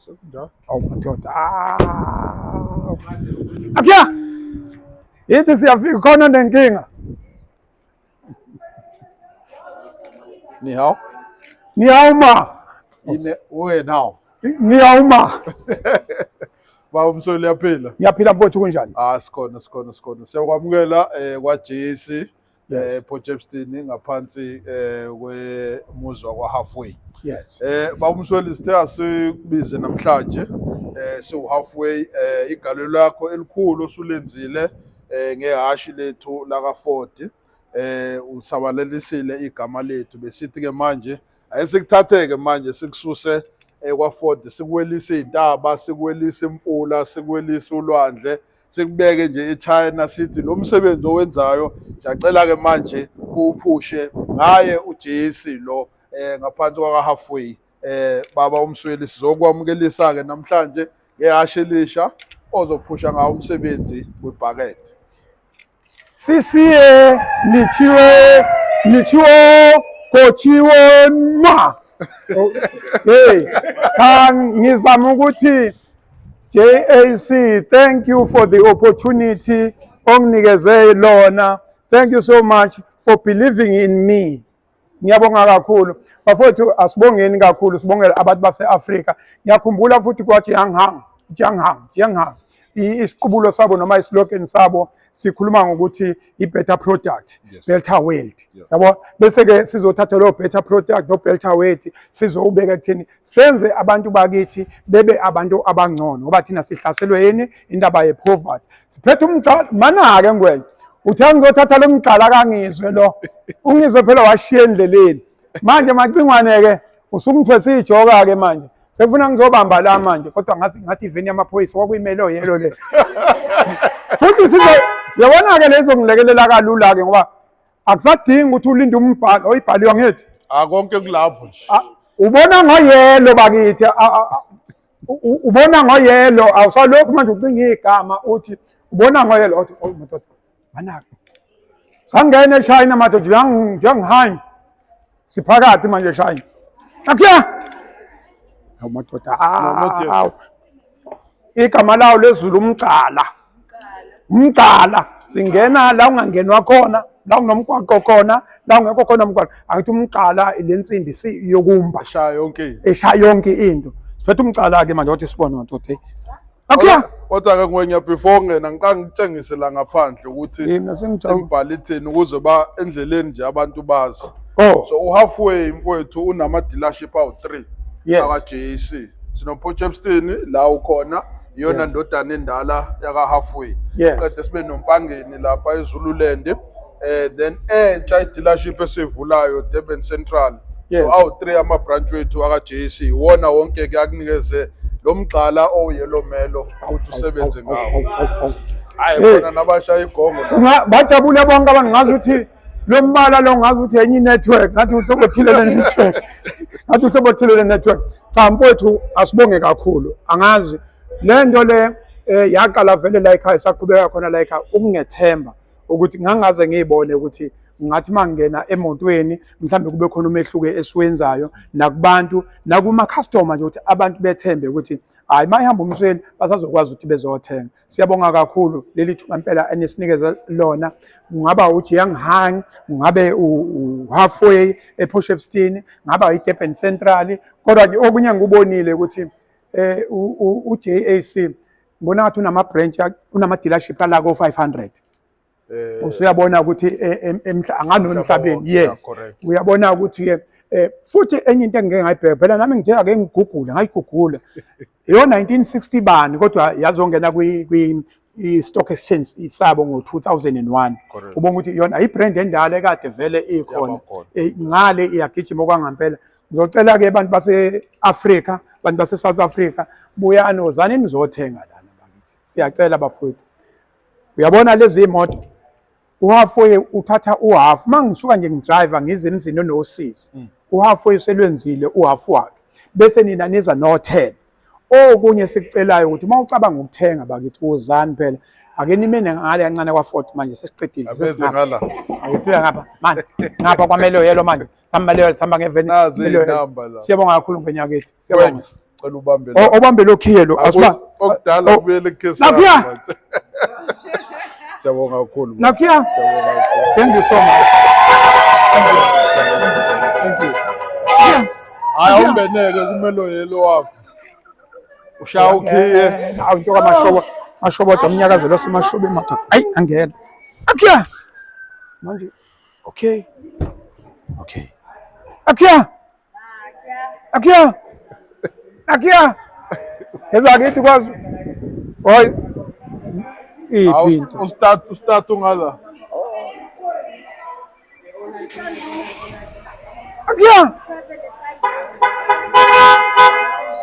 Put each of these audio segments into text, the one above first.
Sekunjalo. Awu madoda. Ah. Akuya. Yithi siyafika khona nenkinga. Ni hao? Ni hao ma. Ine we now. Ni hao ma. Baba uMsweli uyaphila? Ngiyaphila mfowethu kunjani? Ah sikhona sikhona sikhona. Siyakwamukela eh kwa JC eh Port Shepstone ngaphansi eh kwemuzi wakwa Halfway. Yes. Eh baba uMsweli sithe asikubize namhlanje eh siwu halfway eh igalelo lakho elikhulu osulenzile eh ngehashi lethu laka Ford eh usabalalisile igama lethu besithi ke manje ayisikuthatheke manje sikususe eh, kwa Ford sikuwelise izintaba sikuwelise imfula sikuwelise ulwandle sikubeke nje eChina sithi lo msebenzi owenzayo siyacela ke manje uwuphushe ngaye uJC lo eh ngaphansi kwaka halfway eh baba uMsweli sizokwamukelisa ke namhlanje ngehashe elisha ozophusha ngawo umsebenzi webhakede. Sisiye nichiwe nichiwo kochiwo nwa. Hey, cha ngizama ukuthi JAC thank you for the opportunity onginikeze lona. Thank you so much for believing in me. Ngiyabonga kakhulu bafowethu, asibongeni kakhulu, sibongele abantu base-Afrika. Ngiyakhumbula futhi kwa-Jianghang, Jianghang, Jianghang, isiqubulo sabo noma islogan sabo sikhuluma ngokuthi i-better product, better world. Yabo, bese-ke sizothatha lowo better product no better world sizowubeka ekutheni senze abantu bakithi bebe abantu abangcono, ngoba thina sihlaselwe yini indaba ye-poverty. Siphethe umgxala mana-ke ngwenya uthe ngizothatha lo mgxala kangizwe lo ungizwe phela washiya endleleni manje macingwane-ke usungithwesa ijoka-ke manje sekufuna ngizobamba la manje kodwa ngathi ngathi iveni yamaphoyisa kwakuyimele oyelo le futhi sizo yabona-ke lezo ngilekelela kalula-ke ngoba akusadingi ukuthi ulinde umbhalo oyibhaliwa ngithi akonke kulapho nje ubona ngoyelo bakithi ubona ngoyelo awusalokhu manje ucinga igama uthi ubona ngoyelo uthi oh madoda manaka sangena eShayina madoda njengihanyi siphakathi manje eShayina akuya awu madoda awu igama lawo lezulu umgcala umgcala singena la ungangenwa khona la kunomgwaqo khona la ungekho khona umgwaqo angithi umgcala le nsimbi yokumba eshaya yonke into eshaya yonke into siphethe umgcala-ke manje wathi sibone madoda hey akuya kodwa-ke ngwenya before ngena ngiqala ngikutshengise la ngaphandle ukuthi imibhalo ithini ukuze ba endleleni nje abantu bazi oh so uhalfway mfowethu unama-dealership awu-three yes aka-JAC sino-Port Shepstone la ukhona iyona ndodana endala yaka-halfway Yes. qede sibe nompangeni lapha eZululand eh then entsha i-dealership esivulayo Durban Central Yes. so awu-three ama-branch wethu aka-JAC iwona wonke-ke akunikeze lo mgxala owuyelo melo ukuthi usebenze ngawo hayi Hey. khona nabashaya igongo la. Bajabule bonke abantu ngazi ukuthi lo mbala lo ngazi ukuthi enye i-network ngathi uhlobo thile le-network ngathi uhlobo thile le-network cha mfowethu asibonge kakhulu angazi le nto le eh, yaqala vele la ekhaya saqhubeka khona la ekhaya ukungethemba ukuthi ngangaze ngiyibone ukuthi ngathi mangingena emotweni mhlawumbe kube khona umehluko esiwenzayo nakubantu nakuma-customer nje ukuthi abantu bethembe ukuthi hhayi uma ihamba umsweni basazokwazi ukuthi bezothenga Siyabonga kakhulu leli thuba impela enisinikeza lona kungaba uJiang Hang kungabe u-halfway ePort Shepstone ngaba iDurban Central kodwa nje okunye engikubonile ukuthi eh uJAC ngibona ngathi unama branch unama dealership ala ko 500 Eh, usuyabona ukuthi eh, angani emhlabeni yes uyabona ukuthi ke eh, futhi enye into engike ngayibheka phela nami ngithe ake ngigugule ngayigugula iyo 1960 bani kodwa yazongena kwi kwi i-stock exchange isabo ngo-2001 ubona ukuthi yona i-brand endala ekade vele ikhona ngale iyagijima okwangampela ngizocela-ke abantu base-Afrika abantu base-South Africa buyani wozani nizothenga lana bakithi siyacela bafowethu Uyabona lezi imoto uhalfway uthatha uhalf uma ngisuka nje ngidriver ngize emzini onosizi uhalfway uselwenzile uhalf wakhe bese nina niza no-10 okunye sikucelayo ukuthi uma ucabanga ukuthenga bakithi wozani phela ake nimene ngale kancane kwa-Ford manje sesiqedile Abeze sesingapha ngala. ake sibe ngapha manje singapha kwamelo yelo manje sihamba leyo sihamba ngeveni Nazi Melo Yellow. iy'namba la. siyabonga kakhulu ngwenyakithi siyabonga Ngwenya. Cela ubambe la. Obambe lo khiye lo, asiba. Okudala Oh. kubuyele ekhesana. Nakhuya! Manje. Siyabonga kakhulu. Nakhuya! Siyabonga kakhulu. Thank you so much. Thank you. Yeah. Hayi, awungeneke kumelo yelo wakho. Ushaya ukhiye. Awu, into kamashobo, mashoboda umnyakazo lo semashobe madoda. Ayi, angena. Akhuya! Manje okay. Okay. Akhuya! Akhuya! Akhuya! Ezakithi kwazi. Hoy. Iphi into? Ustart ungala. Akhuya!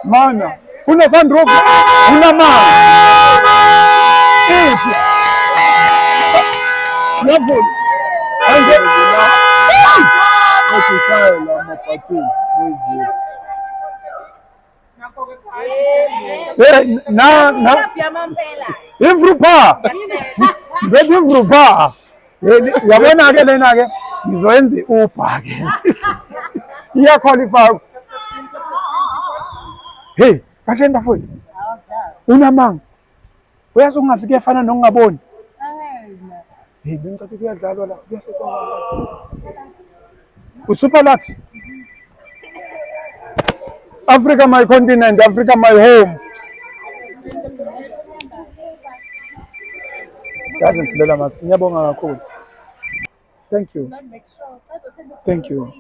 Mana, kuna sunroof, kuna mana. Iphi? Lapho. Anje. Othi ushayela amabhathini move. Eh, na na ivrupa. Ngeke ivrupa. Uyabona ke lena ke ngizoyenza i-Uber ke. Iya qualify. Hey, kahleni bafowethu. Unamanga. Uyazi ungazi kuyafana nokungaboni. Hey, bengicathi kuyadlalwa la, kuyasetshenzwa la. Usuper Lux. Africa my continent, Africa my home. Yazi ngiphilela masi. Ngiyabonga kakhulu. Thank you. Thank you.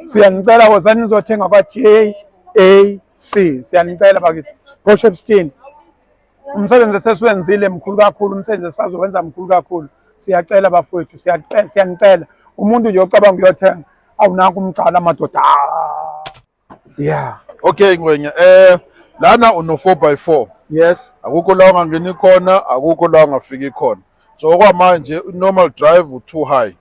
Siyanicela, wozani nizothenga kwa JAC. Siyanicela bakithi. Port Shepstone. Umsebenzi esesiwenzile mkhulu kakhulu, umsebenzi esazowenza mkhulu kakhulu. Siyacela bafowethu, siyacela, siyanicela. Umuntu nje ocabanga uyothenga, awunakho umgcala madoda. Ah. Yeah. Okay Ngwenya, lana uno 4x4. Yes. Akukho la ungangeni khona, akukho la ungafiki khona. So okwamanje normal drive u2 high.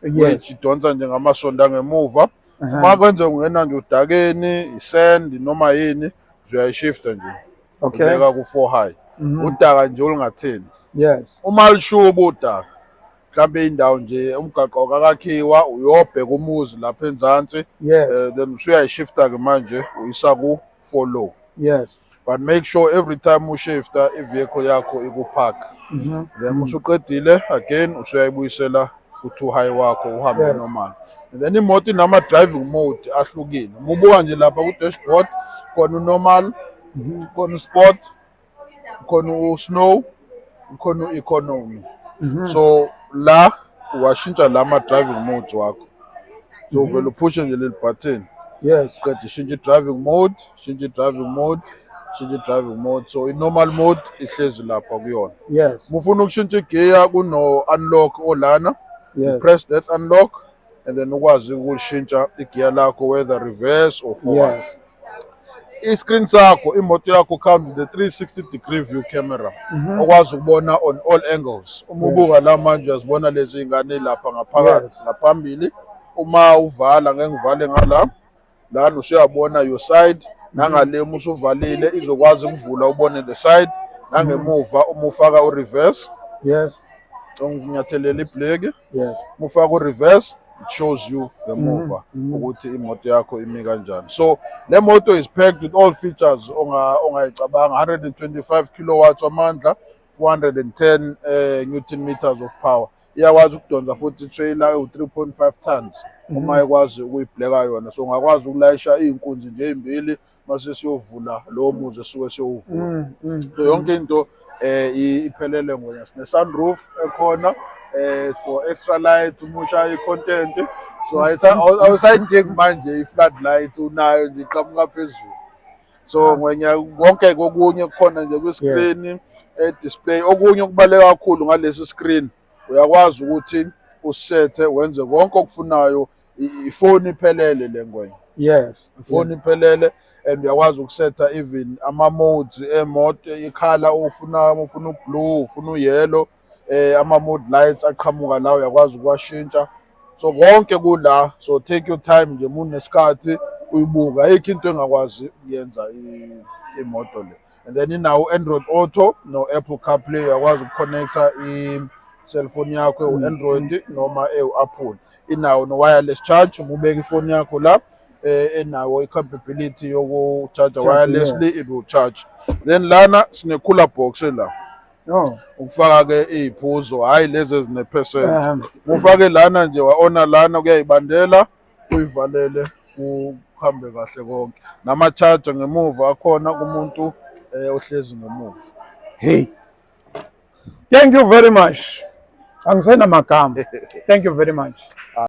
Which idonsa nje ngamasondo angemuva. Uma kwenze ungena nje udakeni, isand noma yini, uyayishifta nje. Ubeka ku4 high. Udaka nje olungatheni. Uma lishuba udaka, mhlambe indawo nje umgaqo akakhiwa, uyobheka umuzi lapha enzansi. Then usuyayishifta ke manje uyisa ku 4 low. But make sure every time ushifta i-vehicle yakho ikupark. Then usuqedile again usuyayibuyisela ku-2 high wakho uhambe normal. And then imoto inama driving mode ahlukile. Uma ubuka nje lapha ku dashboard khona u-normal, khona u-sport, khona u-snow, khona u-economy. So la uwashintsha lama driving modes wakho. So uvela uphushe nje leli button. Qeda ishintshe i-driving mode, shintshe i-driving mode, shintshe i-driving mode. So i-normal mode ihlezi lapha kuyona. Uma ufuna ukushintsha igear kuno unlock olana. Press that unlock and then ukwazi ukulishintsha igear lakho whether reverse or forward. I-screen sakho, imoto yakho comes with a 360 degree view camera. Okwazi ukubona on all angles. Uma ubuka la manje uyazibona lezi zingane lapha ngaphakathi, ngaphambili. Uma uvala ngeke ngivale ngala. Lana usuyabona your side, nangale uma usuvalile izokwazi ukuvula ubone the side, nangemuva uma ufaka u-reverse. Unginyathelela ibreki. Uma ufaka u-reverse, it shows you ngemuva ukuthi imoto yakho imi kanjani. So le moto is packed with all features ongayicabanga. 125 kilowatts amandla, 410 newton meters of power. Iyakwazi ukudonsa futhi i-trailer ewu-3.5 tons uma ikwazi ukuyibhleka yona. So ungakwazi ukulayisha iy'nkunzi nje ey'mbili mase siyovula lowo muzi esuke siyowuvula. So yonke into iphelele ngwenya. Sine sunroof ekhona for extra light uma ushaya i-content. So awusayidingi manje i-floodlight, unayo nje iqhamuka phezulu. So ngwenya konke kokunye kukhona nje kwi-screen display. Okunye okubaluleke kakhulu ngalesi screen, uyakwazi ukuthi usethe wenze konke okufunayo. Ifoni iphelele le ngwenya. Ifoni iphelele and uyakwazi ukusetha even ama modes emoto, ikhala ofunayo, uma ufuna ublue, ufuna uyellow, ama mode lights aqhamuka la uyakwazi ukuwashintsha. So konke kula, so take your time nje uma unesikhathi uyibuka, ayikho into engakwazi ukuyenza imoto le. And then inawo Android Auto no Apple CarPlay, uyakwazi ukuconnecta i-cellphone yakho ewu-Android noma ewu-Apple. Inawo no wireless charge, uma ubeka ifoni yakho la enawo i-capability yoku-charge Charge, wirelessly, it will charge. Then lana sine cooler box la ukufaka ke iziphuzo, hayi lezi ezine percent. Ufake lana nje, wa-ona lana, kuyayibandela, uyivalele, kuhambe kahle konke. Nama-charger ngemuva akhona kumuntu ohlezi ngemuva. Hey, thank you very much. Angisenamagama. Thank you very much.